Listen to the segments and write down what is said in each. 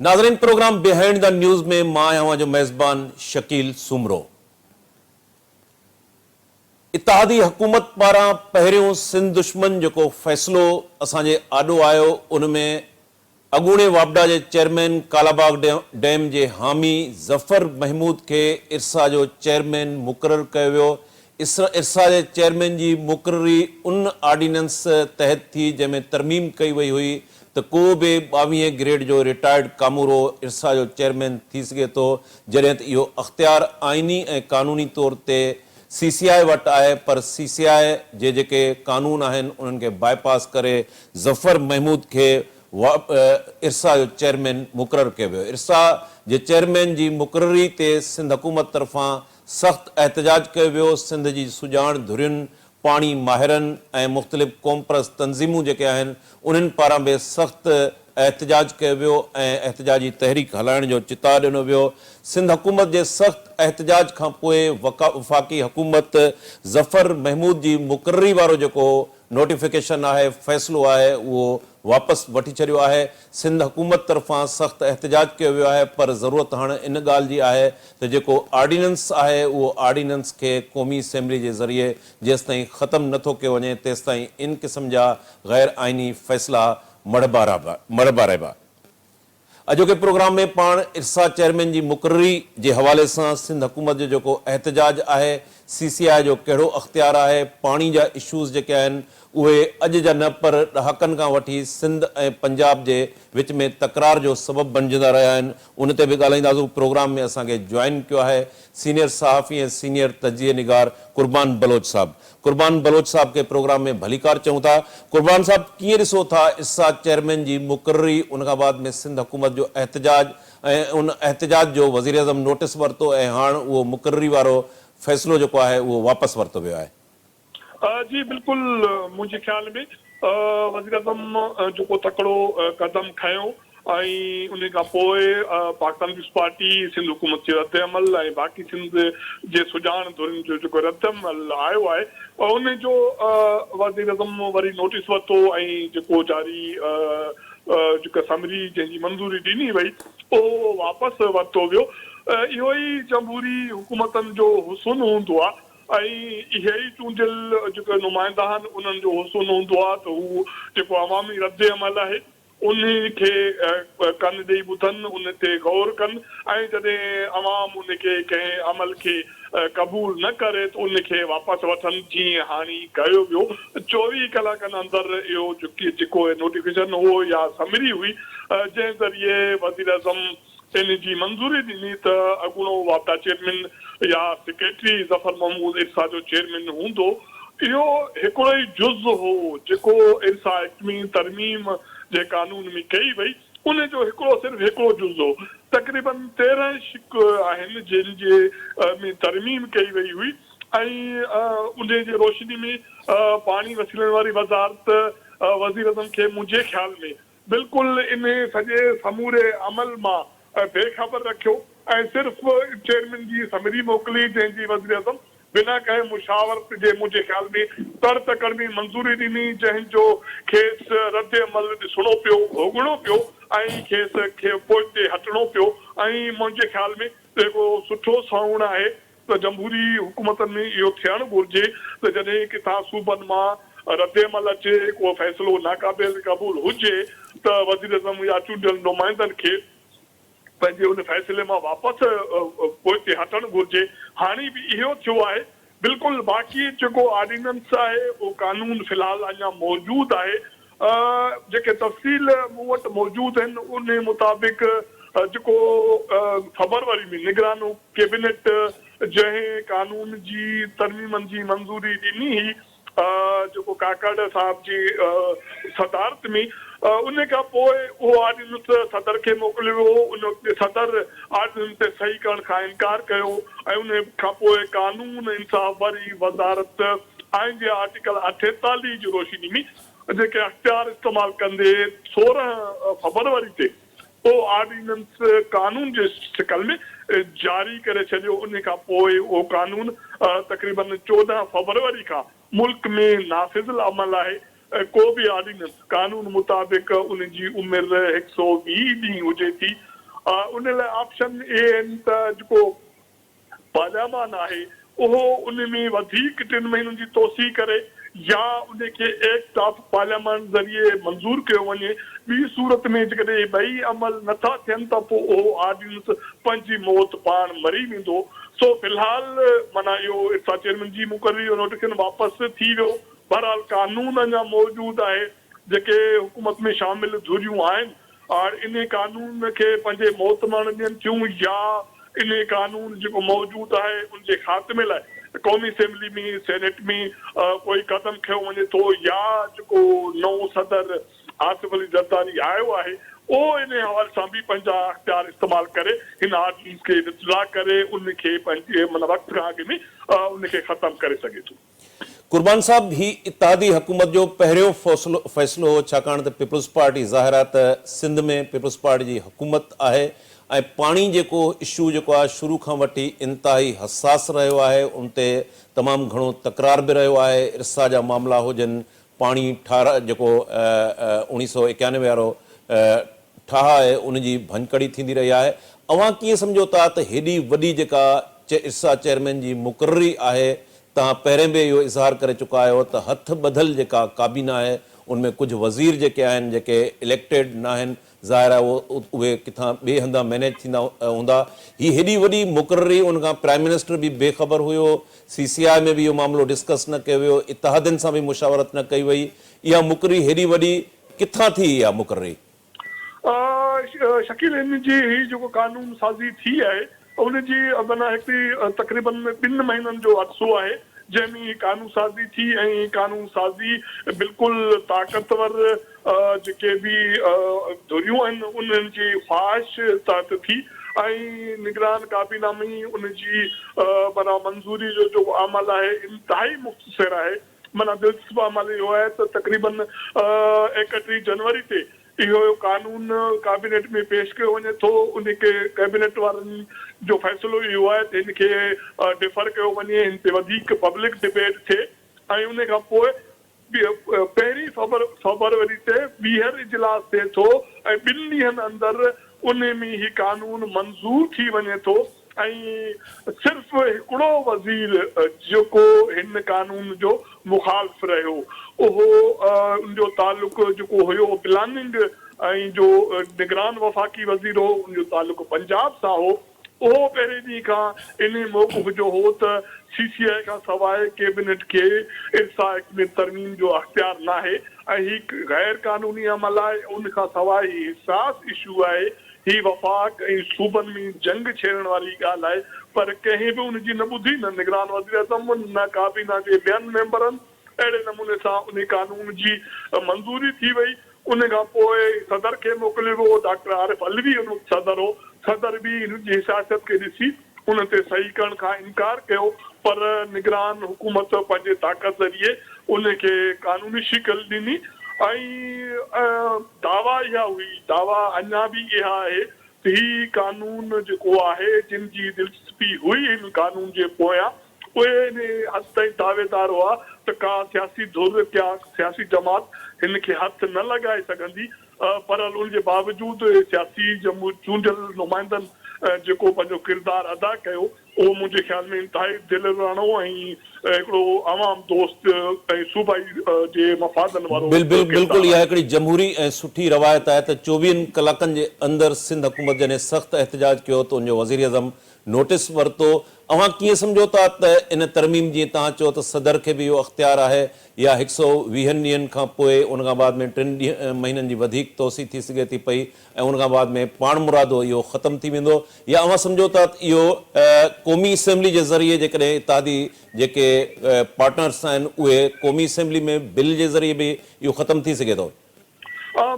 ناظرين programme behind the news ۾ مان آهيان اوهان جو ميزبان شڪيل سومرو. اتحادي حڪومت پاران پهريون سنڌ دشمن جيڪو فيصلو اسان جي آڏو آيو ان ۾ اڳوڻي واپڊا جي چيئرمين ڪالاباغ ڊيم جي حامي ظفر محمود کي ارسا جو چيئرمين مقرر ڪيو ويو. ارسا جي چيئرمين جي مقرري ان آرڊيننس تحت ٿي جنهن ۾ ترميم ڪئي وئي هئي ته ڪو به ٻاويهين گريڊ جو رٽائرڊ ڪامورو ارسا جو چيئرمين ٿي سگهي ٿو جڏهن ته اهو اختيار آئيني ۽ قانوني طور تي سي سي آء وٽ آهي پر سي سي آء جي جيڪي قانون آهن انهن کي باء پاس ڪري ظفر محمود کي ارسا جو چيئرمين مقرر ڪيو ويو. ارسا جي چيئرمين جي مقرري تي سنڌ حڪومت طرفان سخت احتجاج ڪيو ويو، سنڌ جي سڄاڻ ڌرين، پاڻي ماهرن ۽ مختلف قومپرست تنظيمون جيڪي آهن انهن پاران به سخت احتجاج ڪيو ويو ۽ احتجاجي تحريڪ هلائڻ جو چتاء ڏنو ويو. سنڌ حڪومت جي سخت احتجاج کانپوء وفاقي حڪومت ظفر محمود جي مقرري وارو جيڪو نوٽيفڪيشن آهي، فيصلو آهي اهو واپس وٺي ڇڏيو آهي، سنڌ حڪومت طرفان سخت احتجاج ڪيو ويو آهي پر ضرورت هاڻ ان ڳالهه جي آهي ته جيڪو آرڊيننس آهي اهو آرڊيننس کي قومي اسيمبلي جي ذريعي جيستائين ختم نه ٿو ڪيو وڃي تيستائين ان قسم جا غير آئيني فيصلا مڙهبا رهبا. اڄوڪي پروگرام ۾ پاڻ ارسا چيئرمين جي مقرري جي حوالي سان سنڌ حڪومت جو جيڪو احتجاج آهي، سي سي آء جو ڪهڙو اختيار آهي، پاڻي جا اشوز جيڪي آهن اهي اڄ جا نه پر ڏهاڪن کان وٺي سنڌ ۽ پنجاب جي وچ ۾ تڪرار جو سبب بڻجندا رهيا آهن ان تي به ڳالهائينداسون، پروگرام ۾ اسان کي جوائن ڪيو آهي سينيئر صحافي ۽ سينيئر تجزيي نگار قربان بلوچ صاحب. قربان بلوچ صاحب کي پروگرام ۾ ڀليڪار چئون ٿا. قربان صاحب ڪيئن ڏسو ٿا ارسا چيئرمين جي مقرري ان کان بعد ۾ سنڌ حڪومت جو احتجاج ۽ ان احتجاج جو وزيراعظم نوٽس ورتو ۽ هاڻ اهو مقرري وارو فيصلو جيڪو آهي اهو واپس ورتو ويو آهي. جي بلڪل منهنجي خيال ۾ وزيراعظم جيڪو تڪڙو قدم کنيو ۽ انهي کان پوء پاڪستان پيپلز پارٽي سنڌ حڪومت جي رد عمل ۽ باقي سنڌ جي سڄاڻ ڌرين جو جيڪو رد عمل آيو آهي انهي جو وزيراعظم وري نوٽيس ورتو ۽ جيڪو جاري جيڪا سمري جنهن جي منظوري ڏني وئي اهو واپس ورتو ويو. اهو ئي جمهوري حڪومتن جو حسن هوندو آهي ۽ اهي ئي چونڊيل جيڪي نمائندا آهن انهن جو حسن هوندو آهي ته هو جيڪو عوامي رد عمل آهي انهي کي ڪن ڏئي ٻڌن، ان تي غور ڪن ۽ جڏهن عوام ان کي ڪنهن عمل کي قبول نه ڪري ته ان کي واپس وٺن جيئن هاڻي ڪيو ويو. 24 ڪلاڪن اندر اهو جيڪو نوٽيفڪيشن هو يا سمري هئي جنهن ذريعي وزيراعظم ان جي منظوري ڏني ته اڳوڻو واپڊا چيئرمين يا سيڪريٽري ظفر محمود ارسا جو چيئرمين هوندو. اهو هڪڙو ئي جز هو جيڪو ارسا ايڪٽ ۾ ترميم جي قانون ۾ ڪئي وئي، ان جو هڪڙو صرف هڪڙو جز هو. تقريبن 13 شق آهن جن جي ۾ ترميم ڪئي وئي هئي ۽ انهي جي روشني ۾ پاڻي وسيلن واري وزارت وزيراعظم کي منهنجي خيال ۾ بلڪل انهي سڄي سموري عمل مان بي خبر رکيو ۽ صرف چيئرمين جي سمري موڪلي جنهن جي وزيراعظم بنا ڪنهن مشاورت جي منهنجي خيال ۾ تڙ تڪڙ ۾ منظوري ڏني جنهن جو کيس رد عمل ڏسڻو پيو ڀوڳڻو پيو ۽ کيس پوئتي هٽڻو پيو ۽ منهنجي خيال ۾ هڪڙو سٺو سنئوڻ آهي ته جمهوري حڪومتن ۾ اهو ٿيڻ گهرجي ته جڏهن ڪٿان صوبن مان ردعمل اچي، ڪو فيصلو ناقابل قبول هجي ته وزيراعظم يا چونڊيل نمائندن کي پنهنجي ان فيصلي مان واپس پوئتي هٽڻ گهرجي. هاڻي به اهو ٿيو آهي. بلڪل باقي جيڪو آرڊيننس آهي اهو قانون في الحال اڃا موجود آهي. جيڪي تفصيل مون وٽ موجود آهن انهي مطابق جيڪو فبروري ۾ نگران ڪيبينيٽ جنهن قانون جي ترميمن جي منظوري ڏني هئي جيڪو ڪاڪڙ صاحب جي صدارت ۾ ان کان پوء اهو آرڊيننس صدر کي موڪليو ويو ان وقت صدر آرڊيننس تي صحيح ڪرڻ کان انڪار ڪيو ۽ ان کان پوء قانون انصاف واري وزارت آئين جي آرٽيڪل 48 جي روشني ۾ جيڪي اختيار استعمال ڪندي 16 فبروري تي اهو آرڊيننس قانون جي شڪل ۾ جاري ڪري ڇڏيو انهي کان پوء اهو قانون تقريبن 14 فبروري کان ملڪ ۾ نافذ العمل آهي ڪو به آرڊيننس قانون مطابق ان جي عمر 120 ڏينهن هجي ٿي. ان لاء آپشن اهي آهن ته جيڪو پارليامان آهي اهو ان ۾ وڌيڪ ٽن مهينن جي توسيع ڪري يا ان کي ايڪٽ آف پارليامينٽ ذريعي منظور ڪيو وڃي، ٻي صورت ۾ جيڪڏهن اهي ٻئي عمل نه ٿا ٿين ته پوء اهو آرڊيننس پنهنجي موت پاڻ مري ويندو. سو في الحال معنيٰ اهو ارسا چيئرمين جي مقرري جو نوٽيفڪيشن واپس ٿي ويو، بهرحال قانون اڃا موجود آهي، جيڪي حڪومت ۾ شامل ڌريون آهن هاڻ انهي قانون کي پنهنجي موت مرڻ ڏين ٿيون يا انهي قانون جيڪو موجود آهي ان جي خاتمي لاء قومي اسيمبلي ۾ سينيٽ ۾ ڪوئي قدم کنيو وڃي ٿو يا جيڪو نئون صدر آصف علي زرداري آيو آهي اهو انهي حوالي سان به پنهنجا اختيار استعمال ڪري هن آرڊيننس کي وٿڊرا ڪري ان کي پنهنجي معنيٰ وقت کان اڳ ۾ ان کي ختم ڪري سگهي ٿو. قربان صاحب هي اتحادي حڪومت جو پهريون فيصلو هو ڇاڪاڻ ته پيپلز پارٽي ظاهر آهي ته سنڌ ۾ پيپلز پارٽي جي حڪومت آهي ۽ پاڻي جيڪو اشو جيڪو آهي شروع کان وٺي انتهائي حساس رهيو آهي ان تي تمام گهڻو تڪرار به رهيو آهي ارسا جا معاملا هجن پاڻي ٺاهه جيڪو 1991 وارو ٺاهه آهي ان جي ڀڃڪڙي ٿيندي رهي آهي. اوهان ڪيئن سمجهو ٿا ته هيڏي وڏي جيڪا ارسا چيئرمين جي مقرري آهي توهان پهرين به اهو اظهار ڪري چڪا آهيو ته هٿ ٻڌل جيڪا ڪابينا آهي ان ۾ ڪجهه وزير جيڪي آهن جيڪي اليڪٽيڊ ناهن ظاهر آهي اهي ڪٿان ٻئي هنڌان مئنيج ٿيندا هوندا. هي هيڏي وڏي مقرري ان کان پرائم منسٽر به بي خبر هيو، سي سي آء ۾ به اهو معاملو ڊسڪس نه ڪيو ويو، اتحادين سان به مشاورت نه ڪئي وئي، اها مقرري هيڏي وڏي ڪٿان ٿي اها مقرري؟ شڪيل هن جي هي جيڪو قانون سازي ٿي آهي ان جي معنيٰ هڪڙي تقريبن ٻن مهينن جو عرصو آهي جنهن ۾ هي قانون سازي ٿي ۽ هي قانون سازي بلڪل طاقتور جيڪي به ڌريون آهن انهن جي خواهش تحت ٿي ۽ نگران ڪابينا ۾ ان جي معنيٰ منظوري جو جيڪو عمل آهي انتهائي مختصر آهي معنيٰ دلچسپ عمل اهو آهي ته تقريبن 31 جنوري تي اهو قانون ڪابينيٽ ۾ پيش ڪيو وڃي ٿو، ان کي ڪيبينيٽ وارن جو فيصلو اهو آهي ته هن کي ڊفر ڪيو وڃي، هن تي وڌيڪ پبلڪ ڊبيٽ ٿئي ۽ ان کان پوء پهرين فبروري تي ٻيهر اجلاس ٿئي ٿو ۽ ٻن ڏينهن اندر ان ۾ هي قانون منظور ٿي وڃي ٿو. ۽ صرف هڪڙو وزير جيڪو هن قانون جو مخالف رهيو اهو ان جو تعلق جيڪو هيو پلاننگ ۽ جو نگران وفاقي وزير هو ان جو تعلق پنجاب سان هو اهو پهرين ڏينهن کان انهي موقف جو هو ته سي سي آء کان سواء ڪيبنيٽ کي ارسا ايڪٽ ۾ ترميم جو اختيار ناهي ۽ هي غير قانوني عمل آهي ان کان سواء هي حساس اشو آهي هي وفاق ۽ صوبن ۾ جنگ ڇيڙڻ واري ڳالهه آهي پر ڪنهن به ان جي نه ٻڌي نه نگران وزيراعظم نه ڪابينا جي ٻين ميمبرن اهڙي نموني سان انهي قانون جي منظوري ٿي وئي ان کان پوء صدر کي موڪليو ويو ڊاڪٽر عارف علوي ان وقت صدر هو صدر به هن جي حساسيت کي ڏسي ان تي صحيح ڪرڻ کان انڪار ڪيو پر نگران حڪومت پنهنجي طاقت ذريعي ان کي قانوني شڪل ڏني ۽ دعويٰ اها هئي، دعويٰ اڃا به اها آهي ته هي قانون جيڪو آهي جن جي دلچسپي هئي هن قانون جي پويان اهي ان حد تائين دعويدار هئا ته ڪا سياسي ڌر ڪا سياسي جماعت هن کي هٿ نه لڳائي سگهندي پر ان جي باوجود سياسي چونڊيل نمائندن جيڪو پنهنجو ڪردار ادا ڪيو اهو منهنجي خيال ۾ انتهائي دليراڻو ۽ هڪڙو عوام دوست ۽ صوبائي جي مفادن وارو بلڪل ڪردار اها آهي. هڪڙي جمهوري ۽ سٺي روايت آهي ته چوويهن ڪلاڪن جي اندر سنڌ حڪومت جڏهن سخت احتجاج ڪيو ته ان جو وزيراعظم نوٽيس ورتو. اوهان ڪيئن سمجهو ٿا ته ان ترميم جيئن توهان چيو ته صدر کي به اهو اختيار آهي يا هڪ سئو ويهن ڏينهن کان پوء ان کان بعد ۾ ٽن مهينن جي وڌيڪ توسيع ٿي سگهي ٿي پئي ۽ ان کان بعد ۾ پاڻمرادو اهو ختم ٿي ويندو يا اوهان سمجهو ٿا ته اهو قومي اسيمبلي جي ذريعي جيڪڏهن اتحادي جيڪي پارٽنرس آهن اهي قومي اسيمبلي ۾ بل جي ذريعي به اهو ختم ٿي سگهي ٿو؟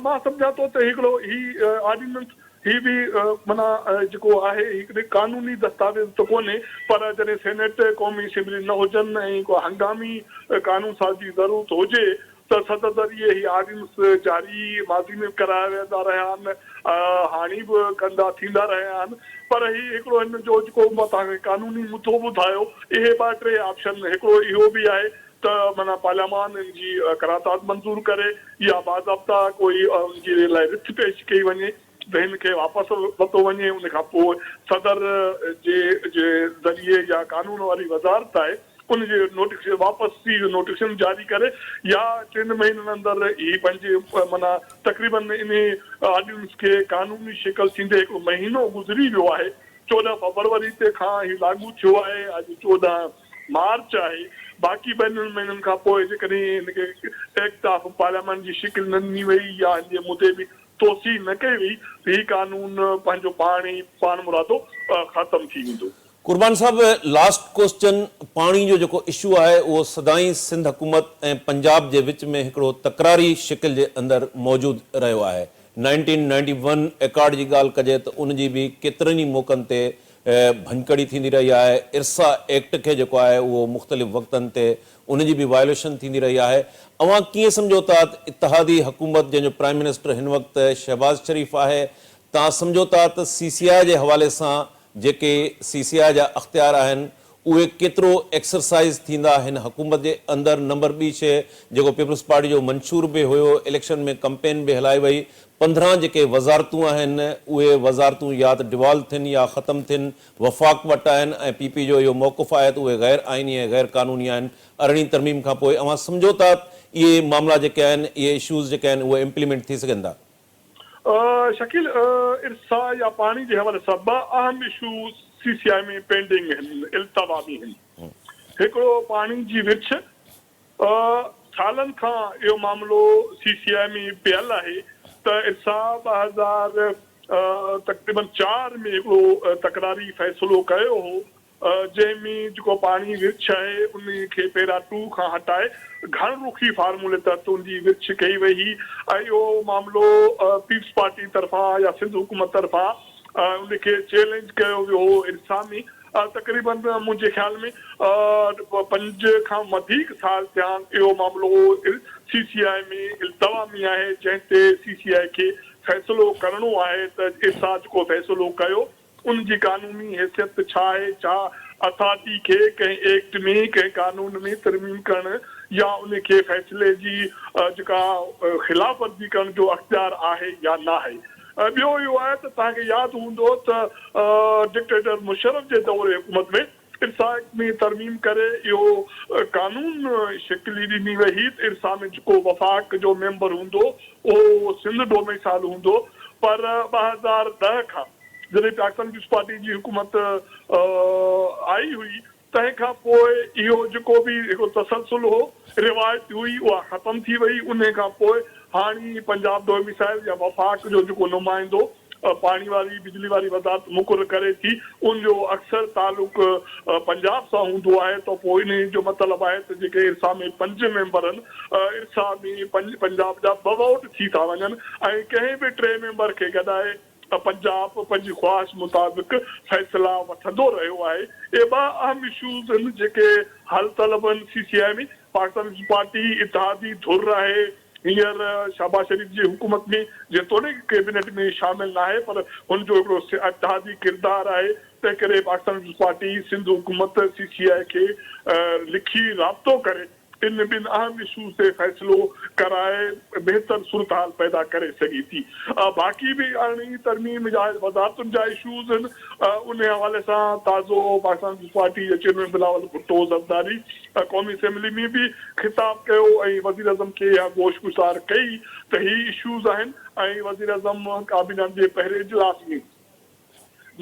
مان سمجهان ٿو ته هڪڙو هي آرڊيننس هي به معنيٰ جيڪو آهي هڪڙي قانوني دستاويز ته ڪونهي پر جڏهن سينيٽ قومي اسيمبلي نه هجن ۽ ڪو هنگامي قانون سازي جي ضرورت هجي ته صدر ذريعي هي آرڊيننس جاري ماضي ۾ به ڪرايا ويندا رهيا آهن هاڻي به ڪندا ٿيندا رهيا آهن پر هي هڪڙو هن جو جيڪو مان توهان کي قانوني مدو ٻڌايو اهي ٻه ٽي آپشن هڪڙو اهو به آهي ته معنيٰ پارليامان ان جي قرارداد منظور ڪري يا باضابطه ڪوئي ان جي لاء رٿ پيش ڪئي وڃي. ته هن کي واپس ورتو وڃي ان کان پوء صدر جي جي ذريعي يا قانون واري وزارت آهي ان جي نوٽيفڪيشن واپسي جو نوٽيفڪيشن جاري ڪري يا ٽن مهينن اندر هي پنهنجي معنيٰ تقريبن انهي آرڊيننس کي قانوني شڪل ٿيندي هڪڙو مهينو گذري ويو آهي 14 فبروري تي کان هي لاڳو ٿيو آهي اڄ 14 مارچ آهي باقي ٻن مهينن کان پوء جيڪڏهن هن کي ايڪٽ آف پارليامينٽ جي شڪل نه ڏني وئي يا هن جي مدي ۾ توسيع نه ڪئي وئي ته هي قانون پنهنجو پاڻ ئي پاڻمرادو ختم ٿي ويندو. قربان صاحب لاسٽ ڪوسچن پاڻي جو جيڪو اشو آهي اهو سدائين سنڌ حڪومت ۽ پنجاب جي وچ ۾ هڪڙو تڪراري شڪل جي اندر موجود رهيو آهي 1991 ايڪارڊ جي ڳالهه ڪجي ته ان جي به ڪيترن ئي موقعن تي ڀڃڪڙي ٿيندي رهي آهي ارسا ايڪٽ کي جيڪو آهي اهو مختلف وقتن تي ان جي به وائليشن ٿيندي رهي آهي اوهان ڪيئن سمجهو ٿا ته اتحادي حڪومت جنهن جو پرائم منسٽر هن وقت شهباز شريف آهي توهان سمجهو ٿا ته سي سي آء جي حوالي سان جيڪي سي سي آء جا اختيار آهن اهي ڪيترو ايڪسرسائيز ٿيندا هن حڪومت جي اندر نمبر ٻي شيء جيڪو پيپلز پارٽي جو منشور به هيو اليڪشن ۾ ڪمپين به هلائي وئي 15 جيڪي وزارتون آهن اهي وزارتون يا ته ڊوالو ٿين يا ختم ٿين وفاق وٽ آهن ۽ پي پي جو اهو موقف آهي ته اهي غير آئيني ۽ غير قانوني آهن ارڙهين ترميم کان پوء اوهان سمجهو ٿا اهي معاملا جيڪي آهن اهي اشوز جيڪي آهن اهي امپليمينٽ ٿي سگهن ٿا. شڪيل، ارسا يا پاڻي جي حوالي سان ٻه اهم اشو سي سي آء ۾ پينڊنگ آهن، التوا ۾ آهن. هڪڙو پاڻي جي ورڇ، سالن کان اهو معاملو سي سي آء ۾ پيل آهي ته ارسا 2000 تقريبن چار ۾ هڪڙو تڪراري فيصلو ڪيو هو جنهن ۾ جيڪو پاڻي ورڇ آهي ان کي پيرا ٽو کان هٽائي گهڻ رخي فارمولي تحت ان جي ورڇ ڪئي وئي هئي ۽ اهو معاملو پيپلز پارٽي طرفان يا سنڌ حڪومت طرفان ان کي چئلينج ڪيو ويو هو ارسا ۾ تقريبن منهنجي خيال ۾ پنج کان وڌيڪ سال ٿيا آهن اهو معاملو سي سي آء ۾ التوا ۾ آهي جنهن تي سي سي آء کي فيصلو ڪرڻو آهي ته ارسا جيڪو فيصلو ڪيو ان جي قانوني حيثيت ڇا آهي؟ ڇا اٿارٽي کي ڪنهن ايڪٽ ۾ ڪنهن قانون ۾ ترميم ڪرڻ يا ان کي فيصلي جي جيڪا خلاف ورزي ڪرڻ جو اختيار آهي يا ناهي؟ ٻيو اهو آهي ته توهان کي ياد هوندو ته ڊڪٽيٽر مشرف جي دور حڪومت ۾ ارسا ايڪٽ ۾ ترميم ڪري اهو قانون شڪل ئي ڏني وئي هئي ته ارسا ۾ جيڪو وفاق جو ميمبر هوندو اهو سنڌ ڊوميسائل هوندو پر 2010 کان جڏهن پاڪستان پيپلز پارٽي جي حڪومت آئي هئي تنهن کان پوء اهو جيڪو به هڪڙو تسلسل هو روايت هئي اها ختم ٿي وئي انهي کان پوء هاڻي پنجاب ڊوميسائل يا وفاق جو جيڪو نمائندو پاڻي واري بجلي واري وزارت مقرر ڪري ٿي ان جو اڪثر تعلق پنجاب سان هوندو آهي ته پوء انهي جو مطلب آهي ته جيڪي ارسا ۾ پنج ميمبر آهن ارسا ۾ پنجاب جا ٻه ووٽ ٿي ٿا وڃن ۽ ڪنهن به ٽئين ميمبر کي گڏائي پنجاب پنهنجي خواهش مطابق فيصلا وٺندو رهيو آهي اهي ٻه اهم اشوز آهن جيڪي حل طلب آهن C C I ۾ Pakistan peoples party اتحادي ڌر آهي هينئر شهباز شريف جي حڪومت ۾ جيتوڻيڪ ڪيبينيٽ ۾ شامل ناهي پر هن جو هڪڙو اتحادي ڪردار آهي تنهنڪري پاڪستان پيپلز پارٽي سنڌ حڪومت سي سي آء کي لکي رابطو ڪري ان ٻن اهم اشوز تي فيصلو ڪرائي بهتر صورتحال پيدا ڪري سگهي ٿي. باقي به ارڙهين ترميم جا وزارتن جا اشوز آهن انهي حوالي سان تازو پاڪستان پيپلز پارٽي جي چيئرمين بلاول ڀٽو زرداري قومي اسيمبلي ۾ به خطاب ڪيو ۽ وزيراعظم کي اها گوش گذار ڪئي ته هي اشوز آهن ۽ وزيراعظم ڪابينا جي پهرين اجلاس ۾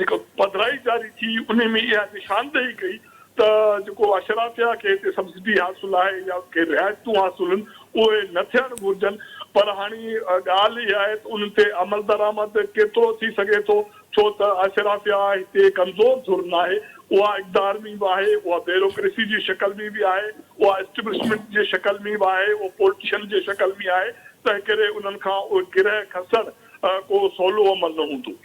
جيڪا پڌرائي جاري ٿي انهي ۾ اها نشاندهي ڪئي ته جيڪو اشرافيا کي هتي سبسڊي حاصل آهي يا ڪي رعايتون حاصل آهن اهي نه ٿيڻ گهرجن پر هاڻي ڳالهه اها آهي ته انهن تي عملدرآمد ڪيترو ٿي سگهي ٿو ڇو ته اشرافيا هتي ڪمزور ڌر ناهي اها اقدار ۾ به آهي اها بيروڪريسي جي شڪل ۾ به آهي اها اسٽيبلشمينٽ جي شڪل ۾ به آهي اها پولٽيشن جي شڪل ۾ آهي تنهنڪري انهن کان اهي گرهه کسڻ ڪو سولو عمل نه هوندو.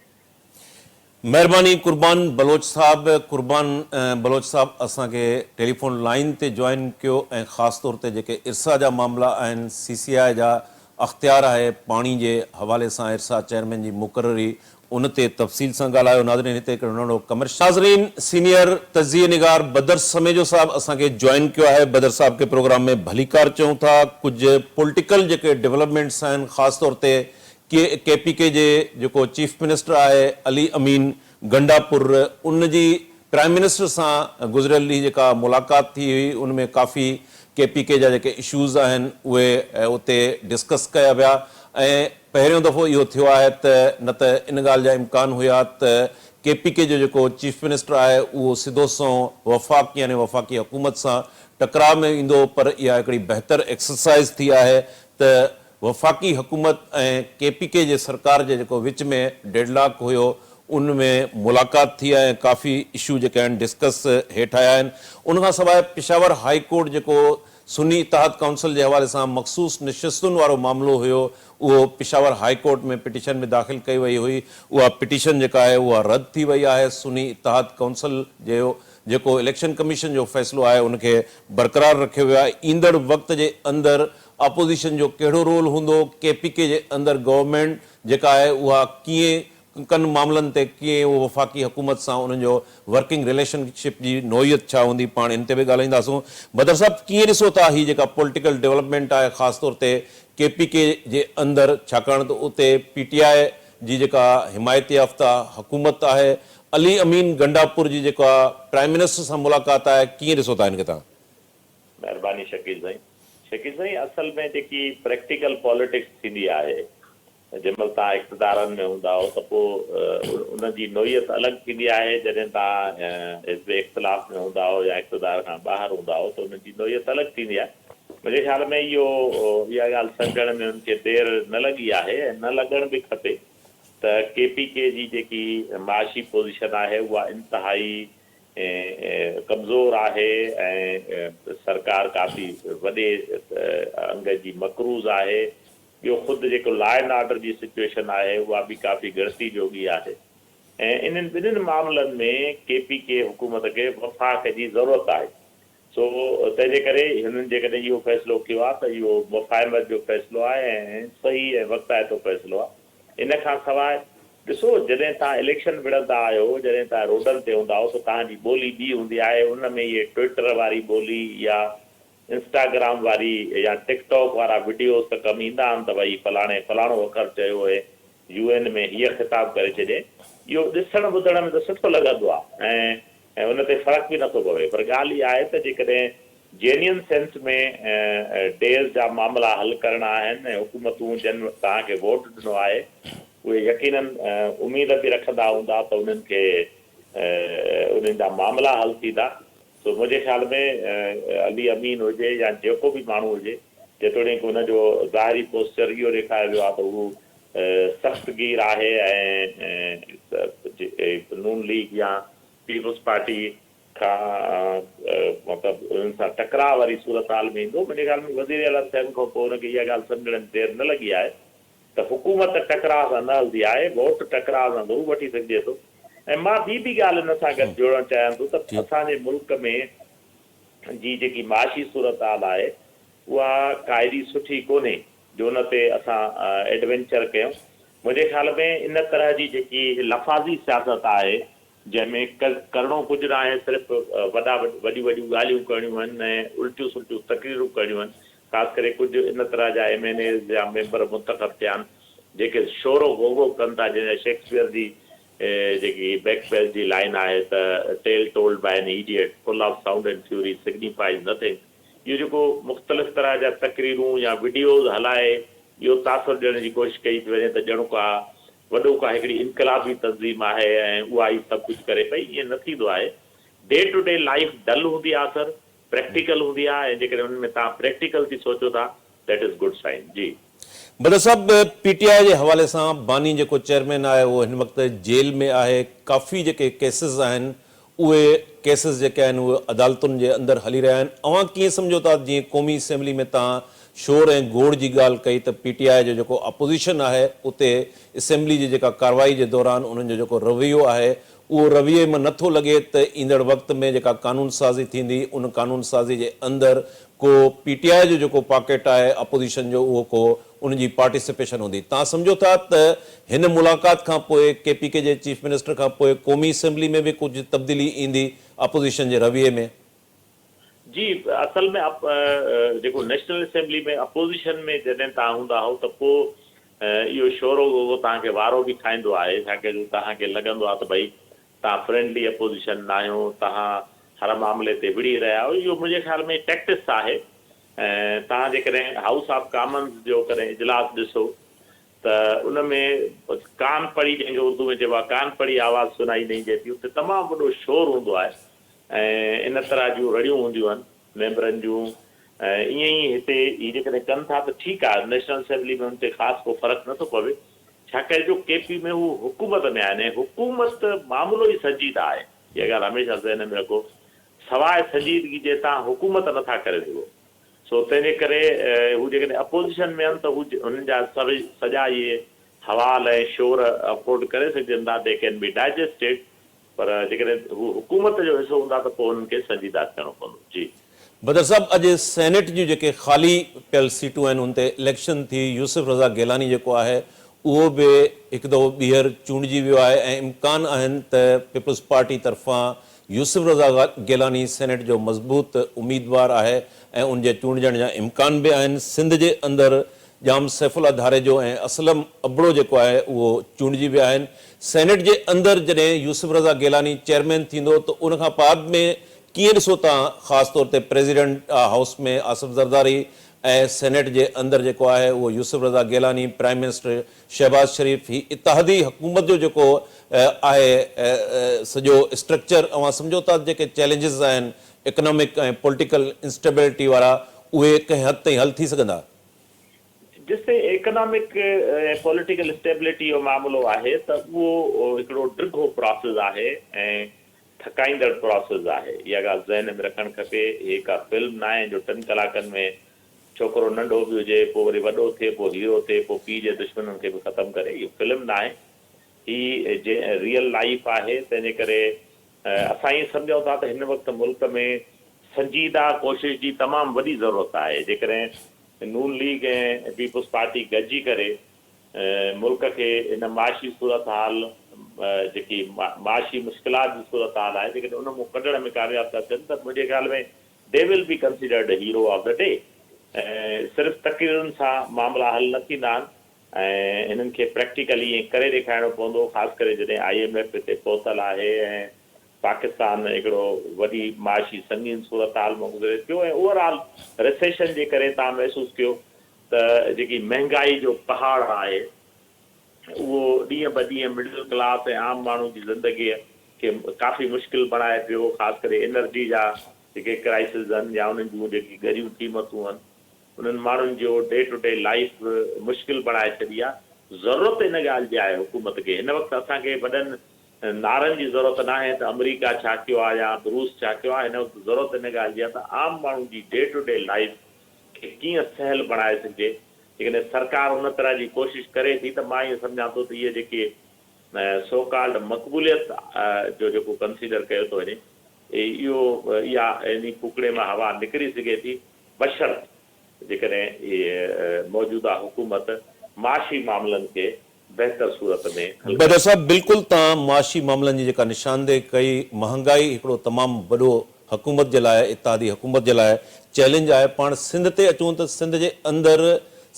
مهرباني قربان بلوچ صاحب قربان بلوچ صاحب اسان کي ٽيليفون لائين تي جوائن ڪيو ۽ خاص طور تي جيڪي ارسا جا معاملا آهن سي سي آء جا اختيار آهي پاڻي جي حوالي سان ارسا چيئرمين جي مقرري ان تي تفصيل سان ڳالهايو ناظرين هتي هڪڙو ننڍڙو ڪمرشل. ناظرين سينيئر تجزيي نگار بدر سميجو صاحب اسان کي جوائن ڪيو آهي بدر صاحب کي پروگرام ۾ ڀليڪار چئون ٿا ڪجهه پولٽيڪل جيڪي ڊولپمينٽس آهن خاص طور تي ڪي ڪي پي ڪي جي جيڪو چيف منسٽر آهي علي امين گنڊاپور ان جي پرائم منسٽر سان گذريل ڏينهن جيڪا ملاقات ٿي هئي ان ۾ ڪافي ڪي پي ڪي جا جيڪي اشوز آهن اهي اتي ڊسڪس ڪيا ويا ۽ پهريون دفعو اهو ٿيو آهي ته نه ته ان ڳالهه جا امڪان هيا ته ڪي پي ڪي جو جيڪو چيف منسٽر آهي اهو سڌو سنئون وفاق يعني وفاقي حڪومت سان ٽڪراء ۾ ايندو پر اها هڪڙي بهتر ايڪسرسائز ٿي آهي ته وفاقي حڪومت ۽ ڪي پي ڪي جي سرڪار جي جيڪو وچ ۾ ڊيڊ لاڪ هيو ان ۾ ملاقات ٿي آهي ۽ ڪافي اشو جيڪي آهن ڊسڪس هيٺ آيا آهن. ان کان سواء پشاور هائي ڪورٽ جيڪو سني اتحاد ڪائونسل جي حوالي سان مخصوص نشستن وارو معاملو هيو اهو پشاور هائي ڪورٽ ۾ پٽيشن به داخل ڪئي وئي هئي اها پٽيشن جيڪا آهي اها رد ٿي وئي آهي سني اتحاد ڪائونسل جي جيڪو اليڪشن ڪميشن جو فيصلو آهي ان کي برقرار رکيو ويو آهي ايندڙ وقت جي اندر اپوزيشن جو ڪهڙو رول هوندو، ڪي پي ڪي جي اندر گورنمينٽ جيڪا آهي اها ڪيئن ڪن معاملن تي ڪيئن اهو وفاقي حڪومت سان انهن جو ورڪنگ رليشن شپ جي نوعيت ڇا هوندي پاڻ ان تي به ڳالهائينداسون. بدر صاحب ڪيئن ڏسو ٿا هي جيڪا پوليٽيڪل ڊولپمينٽ آهي خاص طور تي ڪي پي ڪي جي اندر ڇاڪاڻ ته اتي پي ٽي آء جي جيڪا حمايت يافته حڪومت آهي علي امين گنڊاپور جي جيڪا پرائم منسٽر سان ملاقات آهي ڪيئن ڏسو ٿا ان کي توهان؟ مهرباني شڪيل سائين. شڪيل سائين اصل ۾ جيڪي پريڪٽيڪل پاليٽڪس ٿيندي آهي جنهن مهل توهان اقتدارن ۾ هوندا آهو ته پوء ان جي نوعيت الڳ ٿيندي آهي جڏهن توهان حزب اختلاف ۾ هوندا آهو يا اقتدار کان ٻاهر هوندا آهو ته ان جي نوعيت الڳ ٿيندي آهي منهنجي خيال ۾ اهو اها ڳالهه سمجهڻ ۾ ان کي دير نه لڳي آهي ۽ نه لڳڻ به کپي ته ڪي پي ڪي جي جيڪي معاشي پوزيشن آهي اها انتهائي ڪمزور آهي ۽ سرڪار ڪافي وڏي انگ جي مقروض آهي. ٻيو خود جيڪو لا اينڊ آرڊر جي سچوئيشن آهي اها به ڪافي ڳڻتي جوڳي آهي ۽ انهن ٻنهين معاملن ۾ ڪي پي ڪي حڪومت کي وفاق جي ضرورت آهي. سو تنهن جي ڪري هنن جيڪڏهن اهو فيصلو ڪيو آهي ته اهو مفاهمت جو فيصلو آهي ۽ صحيح ۽ وقتائتو فيصلو آهي. ان کان سواء ڏسو جڏهن توهان اليڪشن وڙهندا آهيو، جڏهن توهان روڊن تي هوندا آهيو ته توهان جي ٻولي ٻي هوندي آهي، ان ۾ اهي ٽوئٽر واري ٻولي يا انسٽاگرام واري يا ٽڪ ٽاڪ وارا وڊيوز ته ڪم ايندا آهن ته ڀئي فلاڻي فلاڻو اکر چيو ۽ يو اين ۾ هيء خطاب ڪري ڇڏيائين. اهو ڏسڻ ٻڌڻ ۾ ته سٺو لڳندو آهي ۽ ۽ ان تي فرق به نٿو پوي پر ڳالهه اها آهي ته جيڪڏهن جينيئن سينس ۾ ڊيز جا معاملا حل ڪرڻا آهن ۽ حڪومتون جن توهان کي ووٽ ڏنو آهي اهي يقينن اميد به رکندا هوندا ته انهن کي انهن جا معاملا حل ٿيندا سو منهنجي خيال ۾ علي امين هجي يا جيڪو به ماڻهو هجي جيتوڻيڪ ان جو ظاهري پوسچر اهو ڏيکاريو ويو آهي ته هو سخت گير آهي ۽ نون ليگ يا پيپلز پارٽي کان مطلب انهن سان ٽڪراء واري صورتحال ۾ ايندو. منهنجي خيال ۾ وزير اعليٰ ٿيڻ کان پوء ان کي اها ڳالهه سمجهڻ ۾ دير نه لڳي آهي ته حڪومت ٽڪراء سان نه هلندي آهي، ووٽ ٽڪراء سان ضرور وٺي سگهجي ٿو ۽ مان ٻي به ڳالهه ان سان گڏ جوڙڻ چاهيان ٿو ته اسان جي ملڪ ۾ جي جيڪي معاشي صورتحال آهي اها ڪا ايڏي سٺي ڪونهي جو ان تي اسان ايڊوينچر ڪيون. منهنجي خيال ۾ ان طرح جي جيڪي لفاظي سياست آهي جنهن ۾ ڪرڻو ڪجهه ناهي صرف وڏا وڏيون وڏيون ڳالهيون ڪرڻيون آهن ۽ الٽيون سلٽيون تقريرون ڪرڻيون آهن خاص ڪري ڪجهه ان طرح جا ايم اين ايز يا ميمبر منتخب ٿيا آهن جيڪي شور و غوغو ڪن ٿا جنهن جا شيڪسپيئر جي جيڪي بيڪ بيل جي لائين آهي ته tale told by an idiot full of sound and fury signifies nothing اهو جيڪو مختلف طرح جا تقريرون يا وڊيوز هلائي اهو تاثر ڏيڻ جي ڪوشش ڪئي پئي وڃي ته ڄڻ ڪا وڏو ڪا هڪڙي انقلابي تنظيم آهي ۽ اها ئي سڀ ڪجهه ڪري پئي، ائين نه ٿيندو آهي. ڊي ٽو ڊي لائيف ڊل هوندي آهي سر، پريڪٽيڪل هوندي آهي ۽ جيڪڏهن ان ۾ توهان پريڪٽيڪل ٿي سوچو ٿا that is good sign. جي. بدر صاحب پي ٽي آء جي حوالي سان باني جيڪو چيئرمين آهي اهو هن وقت جيل ۾ آهي، ڪافي جيڪي ڪيسز آهن اهي ڪيسز جيڪي آهن اهي عدالتن جي اندر هلي رهيا آهن، اوهان ڪيئن سمجهو ٿا جيئن قومي اسيمبلي ۾ توهان شور ۽ گوڙ جي ڳالهه ڪئي ته پي ٽي آء جو جيڪو اپوزيشن آهي اتي اسيمبلي جي جيڪا ڪارروائي جي دوران انهن جو جيڪو رويو آهي اهو رويي مان نٿو لڳي ته ايندڙ وقت ۾ جيڪا قانون سازي ٿيندي ان قانون سازي جي اندر ڪو پي ٽي آء جو جيڪو پاڪيٽ آهي اپوزيشن جو اهو ڪو ان جي پارٽيسپيشن هوندي. توهان سمجهو ٿا ته هن ملاقات کان پوء ڪي پي ڪي جي چيف منسٽر کان پوء قومي اسيمبلي ۾ به ڪجهه تبديلي ايندي اپوزيشن جي رويي ۾؟ جي اصل ۾ جيڪو نيشنل اسيمبلي ۾ اپوزيشن ۾ جڏهن توهان هوندا هئو ته پوء اهو شور و غوغو توهان کي وارو به کائيندو آهي، ڇاڪاڻ جو توهان کي لڳندو آهي ته ڀئي توهان فرينڊلي اپوزيشن ناهيو، توهان هر معاملي تي وڙهي رهيا آهيو. اهو منهنجي خيال ۾ ٽيڪٽس آهي ۽ توهان جيڪڏهن هائوس آف ڪامنز جو ڪڏهن اجلاس ڏسو ته ان ۾ ڪان پڙي جنهن کي اردو ۾ چئبو آهي ڪان پڙي آواز سنائي نهين ديتي اتي تمام وڏو شور هوندو آهي ۽ ان طرح جون رڙيون هونديون آهن ميمبرن جون ۽ ائين ئي هتي هي جيڪڏهن ڪن ٿا ته ٺيڪ آهي نيشنل اسيمبلي ۾ ان تي خاص ڪو فرق نه ٿو پوي ڇاڪاڻ جو ڪي پي ۾ هو حڪومت ۾ آهن ۽ حڪومت معاملو ئي سنجيده آهي اها ڳالهه هميشه ذهن ۾ رکو سواء سنجيدگي جي توهان حڪومت نه ٿا ڪري سگهو سو تنهن جي ڪري هو جيڪڏهن اپوزيشن ۾ آهن ته هو هنن جا سڄا اهي حوال ۽ شور افورڊ ڪري سگهجن ٿا، They can be digested، پر جيڪڏهن هو حڪومت جو حصو هوندا ته پوء هنن کي سنجيده ٿيڻو پوندو. جي. بدر صاحب اڄ سينيٽ جون جيڪي خالي پيل سيٽون آهن ان تي اليڪشن ٿي، يوسف رضا گيلاني جيڪو آهي اهو به هڪ دفعو ٻيهر چونڊجي ويو آهي ۽ امڪان آهن ته پيپلز پارٽي طرفان يوسف رضا گيلاني سينيٽ جو مضبوط اميدوار آهي ۽ ان جي چونڊجڻ جا امڪان به آهن، سنڌ جي اندر ڄام سيف الله ڌاريجو ۽ اسلم ابڙو جيڪو آهي اهو چونڊجي ويا آهن، سينيٽ جي اندر جڏهن يوسف رضا گيلاني چيئرمين ٿيندو ته ان کان بعد ۾ ڪيئن ڏسو تان خاص طور تي president house ۾ Asif Zardari ۽ senate جي اندر جيڪو آهي اهو يوسف رضا گيلاني، پرائم منسٽر شهباز شريف هي اتحادي حڪومت جو جيڪو آهي سڄو اسٽرڪچر اوهان سمجهو ٿا جيڪي چئلينجز آهن اڪنامڪ ۽ پوليٽيڪل انسٽيبلٽي وارا اهي ڪنهن حد تائين حل ٿي سگهندا؟ جيستائين اڪنامڪ ۽ پوليٽيڪل اسٽيبلٽي جو معاملو آهي ته اهو هڪڙو ڊگهو پراسز آهي ۽ ٿڪائيندڙ پراسز آهي. اها ڳالهه ذهن ۾ رکڻ کپي هي ڪا فلم ناهي جو ٽن ڪلاڪن ۾ ڇوڪرو ننڍو به هجي پوء وري وڏو ٿئي پوء هيرو ٿئي پوء پيء جي دشمنن کي به ختم ڪري اهو فلم ناهي هي جي ريئل لائيف آهي تنهن جي ڪري اسان ائين سمجهون ٿا ته هن وقت ملڪ ۾ سنجيده ڪوشش جي تمام وڏي ضرورت آهي جيڪڏهن نون ليگ ۽ پيپلز پارٽي گڏجي ڪري ملڪ کي هن معاشي صورتحال جيڪي معاشي مشڪلات جي صورتحال آهي جيڪڏهن ان مون ڪڍڻ ۾ ڪامياب ٿا ٿين ته منهنجي خيال ۾ They will be considered hero of the day ۽ صرف تقريرن سان معاملا حل نه ٿيندا آهن ۽ هنن کي پريڪٽيڪلي ائين ڪري ڏيکارڻو پوندو خاص ڪري جڏهن I M F هتي پهتل آهي ۽ پاڪستان هڪڙو وڏي معاشي سنگين صورتحال مان گذري پيو ۽ اوور آل ريسيشن جي ڪري توهان محسوس ڪيو ته جيڪي مهنگائي جو پهاڙ آهي اهو ڏينهن به ڏينهن مڊل ڪلاس ۽ عام ماڻهو جي زندگيء کي ڪافي مشڪل بڻائي پيو، خاص ڪري انرجي جا جيڪي ڪرائسز آهن يا انهن جون جيڪي ڳريون قيمتون آهن انهن ماڻهن جو ڊي ٽو ڊي لائيف مشڪل بڻائي ڇڏي آهي. ضرورت ان ڳالهه جي آهي حڪومت کي هن وقت اسان کي وڏن نعرن جي ضرورت ناهي ته آمريڪا ڇا ڪيو آهي يا روس ڇا ڪيو آهي، هن وقت ضرورت ان ڳالهه جي آهي ته عام ماڻهو جي ڊي ٽو ڊي لائيف کي ڪيئن سهل بڻائي سگهجي جيڪڏهن سرڪار ان طرح جي ڪوشش ڪري ٿي ته مان ائين سمجهان ٿو ته اهي جيڪي سو ڪالڊ مقبوليت جو جيڪو ڪنسيڊر ڪيو ٿو وڃي اهو اها انهي ڦوڪڻي مان هوا نڪري سگهي ٿي بشرط جيڪڏهن اهي موجوده حڪومت معاشي معاملن کي بهتر صورت ۾ حل ڪري. بدر صاحب بلڪل توهان معاشي معاملن جي جيڪا نشاندهي ڪئي مهانگائي هڪڙو تمام وڏو حڪومت جي لاء اتحادي حڪومت جي لاء چئلينج آهي پاڻ سنڌ تي اچون ته سنڌ جي اندر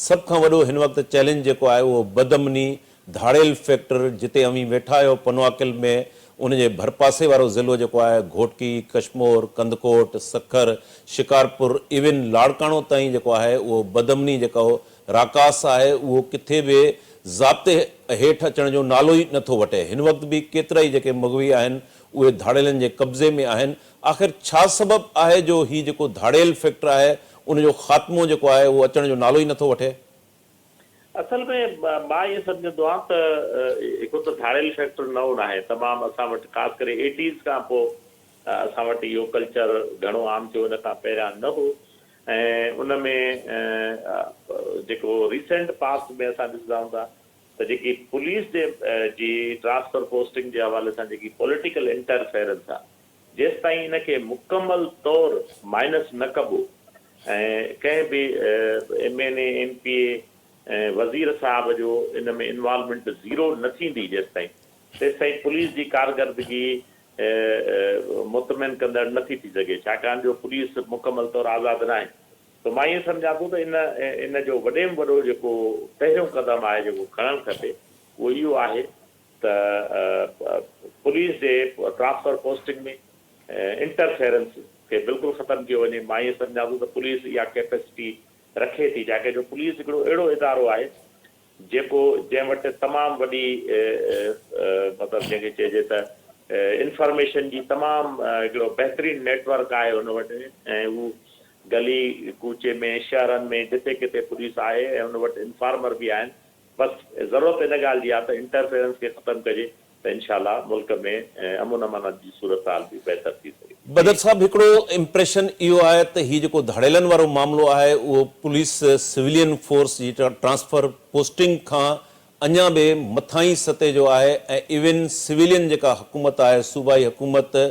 سڀ کان وڏو هن وقت چئلينج جيڪو آهي اهو بدامني ڌاڙيل فيڪٽر جتي اوهين ويٺا آهيو پنوعاقل ۾ ان جي ڀرپاسي وارو ضلعو جيڪو آهي گهوٽڪي ڪشمور ڪنڌڪوٽ سکر شڪارپور ايون لاڙڪاڻو تائين جيڪو آهي اهو بدامني جيڪو راڪاس آهي اهو ڪٿي به ضابطي هيٺ اچڻ جو نالو ئي نٿو وٺي. هن وقت به ڪيترائي جيڪي مغوي آهن اهي ڌاڙيلن جي قبضي ۾ آهن. آخر ڇا سبب آهي جو هي جيڪو ڌاڙيل فيڪٽر آهي ان جو خاتمو جيڪو آهي اهو اچڻ جو نالو ئي نٿو وٺي؟ اصل ۾ مان ائين سمجهندو آهيان ته هڪ ته ڌاڙيل فيڪٽر نئون ناهي تمام اسان وٽ خاص ڪري ايٽيز کان پوء اسان وٽ اهو ڪلچر گهڻو عام ٿيو ان کان پهريان نه هو ۽ ان ۾ جيڪو ريسينٽ پاسٽ ۾ اسان ڏسندا آهيون ٿا ته جيڪي پوليس جي جي ٽرانسفر پوسٽنگ جي حوالي سان جيڪي پوليٽيڪل انٽرفيرنس آهي جيستائين ان کي مڪمل طور مائنس نه ڪبو ۽ ڪنهن به M N A M P A ۽ وزير صاحب جو ان ۾ انوالومينٽ زيرو نه ٿيندي جيستائين تيستائين پوليس جي ڪارڪردگي مطمئن ڪندڙ نه ٿي ٿي سگهي ڇاڪاڻ جو پوليس مڪمل طور آزاد ناهي. ته مان ائين سمجهان ٿو ته ان ان جو وڏي ۾ وڏو جيڪو پهريون قدم آهي جيڪو کڻڻ کپي اهو اهو آهي ته پوليس جي ٽرانسفر پوسٽنگ ۾ انٽرفيئرنس کي بلڪل ختم ڪيو وڃي. مان ائين سمجهان ٿو ته پوليس اها ڪيپيسٽي رکي ٿي ڇاڪاڻ جو پوليس هڪڙو اهڙو ادارو آهي جيڪو جنهن وٽ تمام وڏي مطلب جنهن کي چئجي ته انفارميشن جي تمام هڪڙو بهترين نيٽ ورڪ آهي ان وٽ ۽ هو گلي ڪوچي ۾ شهرن ۾ جتي ڪٿي پوليس آهي ۽ ان وٽ انفارمر به آهن بس ضرورت ان ڳالهه جي آهي ته انٽرفيرنس کي ختم ڪجي ته انشاء الله ملڪ ۾ امن امان جي صورتحال به بهتر ٿي سگهي ٿي. بدر صاحب هڪڙو امپريشن اهو آهي ته هي جيڪو ڌاڙيلن وارو معاملو آهي اهو پوليس سويلين فورس جي ٽرانسفر پوسٽنگ کان اڃا به مٿاهين سطح جو آهي ۽ ايون سويلين جيڪا حڪومت آهي صوبائي حڪومت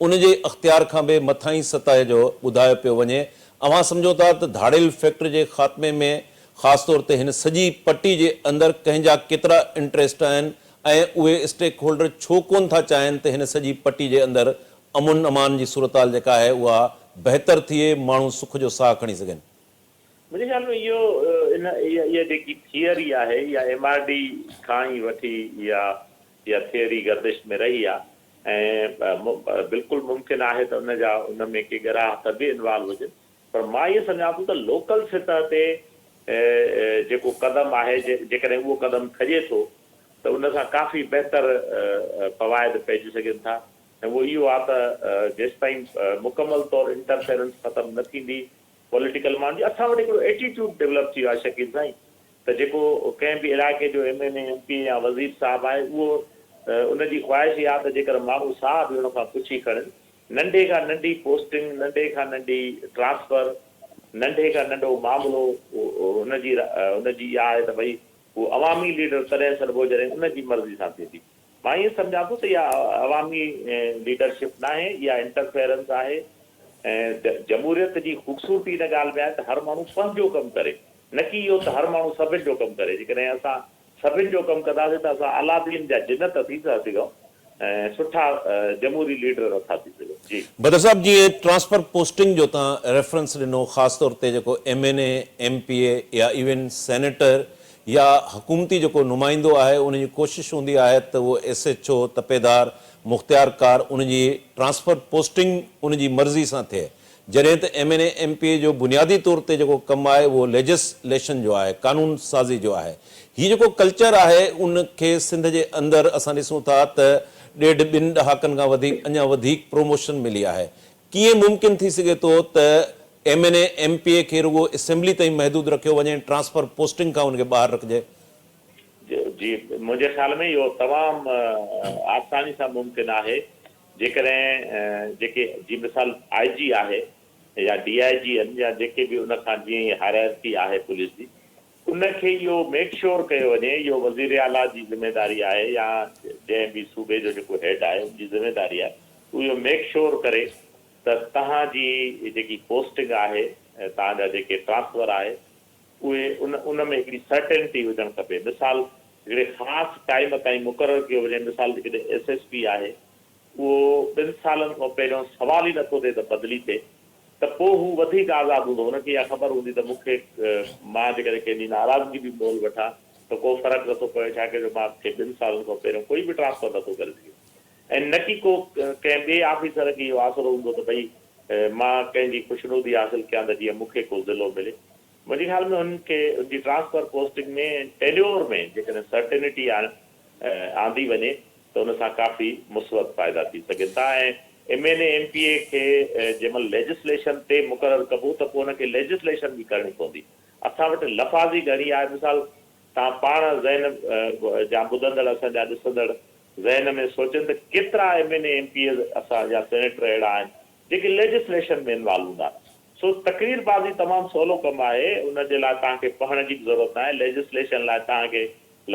ان جي اختيار کان به مٿاهين سطح جو ٻڌايو پيو وڃي اوهان سمجهو ٿا ته ڌاڙيل فيڪٽر جي خاتمي ۾ خاص طور تي هن سڄي پٽي جي اندر ڪنهن جا ڪيترا انٽريسٽ آهن ۽ اهي اسٽيڪ هولڊر ڇو ڪونه ٿا چاهين ته هن سڄي پٽي جي اندر امن امان جي صورتحال جيڪا آهي اها بهتر ٿئي، ماڻهو سک جو ساهه کڻي سگهن. منهنجي خيال ۾ اهو ان اها جيڪي ٿيئري آهي اها ايم آر ڊي کان ئي وٺي اها اها ٿيئري گردش ۾ رهي آهي ۽ بلڪل ممڪن آهي ته ان جا ان ۾ ڪي ڳرا هٿ به انوالو هجن پر مان ائين سمجهان ٿو ته لوڪل سطح تي جيڪو قدم آهي جيڪڏهن اهو قدم کڄي ٿو ته ان سان ڪافي بهتر فوائد پئجي سگهن ٿا ۽ اهو اهو آهي ته جيستائين مڪمل طور انٽرفيرنس ختم نه ٿيندي پوليٽيڪل ماڻهن جي اسان وٽ هڪڙو ايٽيٽيوڊ ڊولپ ٿي ويو آهي شڪيل سائين ته جيڪو ڪنهن به علائقي جو ايم اين اي، ايم پي اي يا وزير صاحب آهي اهو ان جي خواهش اها آهي ته جيڪر ماڻهو ساهه به ان کان پڇي کڻن ننڍي کان ننڍي پوسٽنگ، ننڍي کان ننڍي ٽرانسفر، ننڍي کان ننڍو معاملو هن جي هن جي اها آهي ته ڀئي هو عوامي ليڊر تڏهن سڏبو جڏهن ان جي مرضي سان ٿيندي. مان ائين سمجهان ٿو ته اها عوامي ليڊرشپ ناهي، اها انٽرفيئرنس آهي ۽ جمهوريت جي خوبصورتي ان ڳالهه ۾ آهي ته هر ماڻهو پنهنجو ڪم ڪري، نه ڪي اهو ته هر ماڻهو سڀن جو ڪم ڪري. جيڪڏهن اسان سڀن جو ڪم ڪنداسين ته اسان عالادين جا جن ته ٿي ٿا سگهون ۽ سٺا جمهوري ليڊر نه ٿا ٿي سگهون. جي. بدر صاحب جيئن ٽرانسفر پوسٽنگ جو توهان ريفرنس ڏنو خاص طور تي جيڪو ايم اين اي، ايم پي اي يا ايون سينيٽر يا حڪومتي جيڪو نمائندو آهي ان جي ڪوشش هوندي آهي ته اهو ايس ايڇ او، تپيدار، مختيارڪار ان جي ٽرانسفر پوسٽنگ ان جي مرضي سان ٿئي جڏهن ته M N A, M P A جو بنيادي طور تي جيڪو ڪم آهي اهو ليجس ليشن جو آهي، قانون سازي جو آهي. هي جيڪو ڪلچر آهي ان کي سنڌ جي اندر اسان ڏسون ٿا ته ڏيڍ ٻن ڏهاڪن کان وڌيڪ اڃا وڌيڪ پروموشن ملي آهي. ڪيئن ممڪن ٿي سگهي ٿو ته M N A, M P A کي رڳو اسيمبلي تائين محدود رکيو وڃي ۽ ٽرانسفر پوسٽنگ کان ان کي ٻاهر رکجي؟ جي منهنجي خيال ۾ اهو تمام آساني سان ممڪن آهي. جيڪڏهن جيڪي جي مثال آء جي آهي يا ڊي I جي آهن يا جيڪي به ان کان جيئن ئي هائرارڪي آهي پوليس جي ان کي اهو ميڪ شور ڪيو وڃي اهو وزير اعليٰ جي ذميداري آهي يا جنهن به صوبي جو جيڪو هيڊ آهي ان جي ذميداري آهي ته اهو ميڪ شور ڪري ته توهان جي جيڪي پوسٽنگ آهي توهان جا جيڪي ٽرانسفر آهي اهي ان ان ۾ هڪڙي سرٽينٽي هجڻ کپي. مثال هڪڙي خاص ٽائيم تائين مقرر ڪيو وڃي مثال جيڪڏهن ايس ايس پي آهي اهو ٻن سالن کان پهريون سوال ئي نٿو ٿئي ته بدلي ٿئي ته پوء هو وڌيڪ آزاد هوندو هن کي اها خبر هوندي ته مون کي مان جيڪڏهن ڪنهن جي ناراضگي به مول وٺان ته ڪو فرق نٿو پوي ڇاڪاڻ جو مان کي ٻن سالن کان پهريون ڪوئي به ٽرانسفر نٿو ڪري سگهي ۽ نه ڪي ڪو ڪنهن ٻئي آفيسر کي اهو آسرو هوندو ته ڀئي مان ڪنهن جي خوشنودي حاصل ڪيان ته جيئن مون کي ڪو ضلعو ملي. منهنجي خيال ۾ هن کي ان جي ٽرانسفر پوسٽنگ ۾ ۽ ٽينيور ۾ جيڪڏهن سرٽينٽي آندي وڃي ته ان سان ڪافي مثبت فائدا ٿي سگهن ٿا ۽ M N A M P A کي جنهن مهل ليجسليشن تي مقرر ڪبو ته پوء ان کي ليجسليشن به ڪرڻي پوندي. اسان وٽ لفاظي گهڻي آهي مثال توهان پاڻ ذهن جا ٻڌندڙ اسان جا ڏسندڙ ذهن ۾ سوچن ته ڪيترا M N A M P As اسان جا سينيٽر اهڙا آهن جيڪي ليجسليشن ۾ انوالو هوندا سو تقرير بازي تمام سولو ڪم آهي ان جي لاء توهان کي پڙهڻ جي به ضرورت ناهي ليجسليشن لاء توهان کي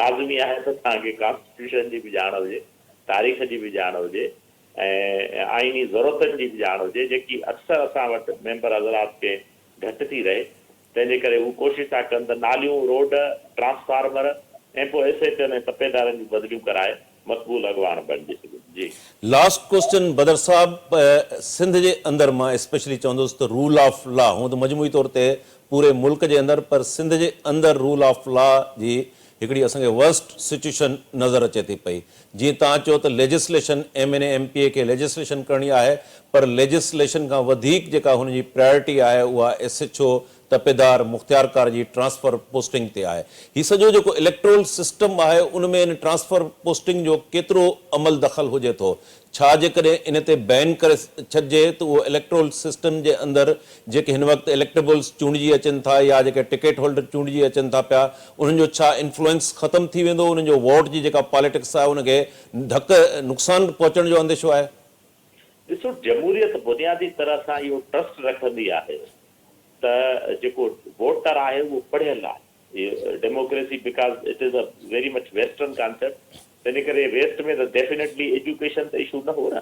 لازمي آهي ته توهان کي ڪانسٽيٽيوشن جي به ڄاڻ هجي تاريخ جي به ڄاڻ هجي ۽ آئيني ضرورتن جي به ڄاڻ هجي جيڪي اڪثر اسان وٽ ميمبر حضرات کي گهٽ ٿي رهي تنهن جي ڪري هو ڪوشش ٿا ڪن ته ناليون، روڊ، ٽرانسفارمر ۽ پوء ايس ايچ اين ۽ تپيدارن جون بدليون ڪرائي مقبول اڳواڻ بڻجي سگهن. جي. لاسٽ ڪوسچن بدر صاحب سنڌ جي اندر مان اسپيشلي چوندس ته رول آف لا هونء ته مجموعي طور تي پوري ملڪ جي اندر پر سنڌ جي اندر رول آف لا جي هڪڙي اسان کي ورسٽ سچوئيشن نظر اچي ٿي پئي جيئن توهان چيو ته legislation M N A M P A کي ليجسليشن ڪرڻي آهي پر ليجسليشن کان وڌيڪ جيڪا هن جي پرائرٽي آهي اها ايس ايڇ او تپيدار مختيارڪار جي ٽرانسفر پوسٽنگ تي آهي. هي سڄو جيڪو اليڪٽرول سسٽم آهي ان ۾ ان ٽرانسفر پوسٽنگ جو ڪيترو عمل دخل هجي ٿو؟ ڇا جيڪڏهن ان تي بين ڪري ڇڏجي ته اهو اليڪٽرول سسٽم جي اندر جيڪي هن وقت اليڪٽيبلز چونڊجي اچن ٿا يا جيڪي ٽڪيٽ هولڊر چونڊجي اچن ٿا پيا انهن جو ڇا انفلوئنس ختم ٿي ويندو انهن جو ووٽ جي جيڪا پاليٽڪس آهي ان کي ڌڪ نقصان پهچڻ جو انديشو آهي؟ ڏسو جمهوريت بنيادي طرح سان اهو ٽرسٽ رکندي آهي ته جيڪو ووٽر آهي اهو پڙهيل آهي. Democracy because it is a very much western concept تنهنجي ڪري ويسٽ ۾ ته ڊيفينيٽلي ايجوڪيشن ته اشو نه هو نه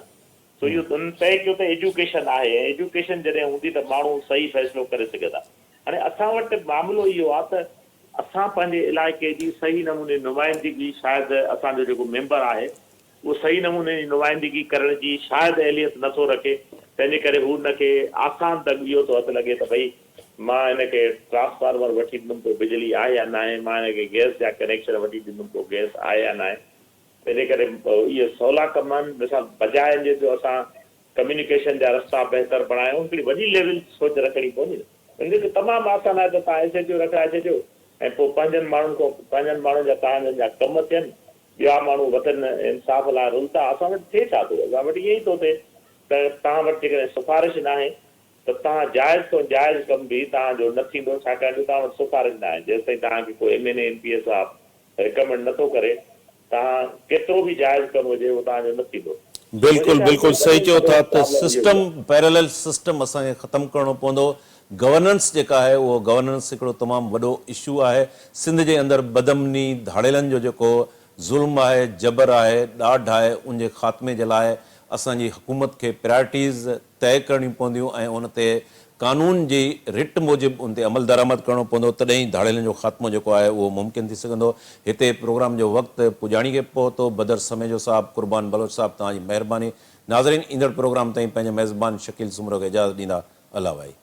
سو اهو انهن طئي ڪيو ته ايجوڪيشن آهي ۽ ايجوڪيشن جڏهن هوندي ته ماڻهو صحيح فيصلو ڪري سگهندا. هاڻي اسان وٽ معاملو اهو آهي ته اسان پنهنجي علائقي جي صحيح نموني نمائندگي شايد اسان جو جيڪو ميمبر آهي اهو صحيح نموني جي نمائندگي ڪرڻ جي شايد اهليت نه ٿو رکي، تنهن جي ڪري هو ان کي آسان دڳ اهو ٿو هٿ لڳي ته ڀئي مان هن کي ٽرانسفارمر وٺي ڏنم پوء بجلي آهي يا ناهي، مان هن کي گئس جا ڪنيڪشن وٺي ڏنم پوء گئس آهي يا ناهي. تنهن جي ڪري اهي سولا ڪم آهن، مثال بجاء ان جي جو اسان ڪميونيڪيشن جا رستا بهتر بڻايون، هڪڙي وڏي ليول جي سوچ رکڻي پوندي نه. ان ڪري تمام آسان آهي ته توهان ايس ايڇ او رکرائي ڇڏيو ۽ پوء پنهنجن ماڻهن کان پنهنجن ماڻهن جا توهان جا ڪم ٿين، ٻيا ماڻهو وطن انصاف لاء رل ٿا، اسان وٽ ٿئي ڇا ٿو؟ اسان وٽ ائين ئي ٿو ٿئي ته توهان وٽ جيڪڏهن سفارش ناهي ته توهان جائز کان جائز ڪم به توهان جو نه ٿيندو ڇاڪاڻ جو توهان وٽ سفارش ناهي، جيستائين توهان کي ڪو M N A M P A صاحب رڪمينڊ نه ٿو ڪري توهان ڪيترو به جائز ڪم هجي اهو توهان جو نه ٿيندو. بلڪل منهنجي خيال ۾ بلڪل صحيح وڏو چئو وڏو ٿا ته پرابلم اهو ئي سسٽم آهي. پيرلل سسٽم اسان کي ختم ڪرڻو پوندو گورننس جيڪا آهي اهو گورننس هڪڙو تمام وڏو اشو آهي سنڌ جي اندر بدامني ڌاڙيلن جو جيڪو ظلم آهي جبر آهي ڏاڍ آهي ان جي خاتمي جي لاء اسان جي حڪومت کي پرائرٽيز طئي ڪرڻيون پونديون ۽ ان تي قانون جي رٽ موجب ان تي عملدرآمد ڪرڻو پوندو تڏهن ئي ڌاڙيلن جو خاتمو جيڪو آهي اهو ممڪن ٿي سگهندو هتي پروگرام جو وقت پڄاڻي کي پهتو بدر سميجو صاحب قربان بلوچ صاحب توهان جي مهرباني ناظرين ايندڙ پروگرام تائين پنهنجي ميزبان شڪيل سومرو کي اجازت ڏيندا الله وائي.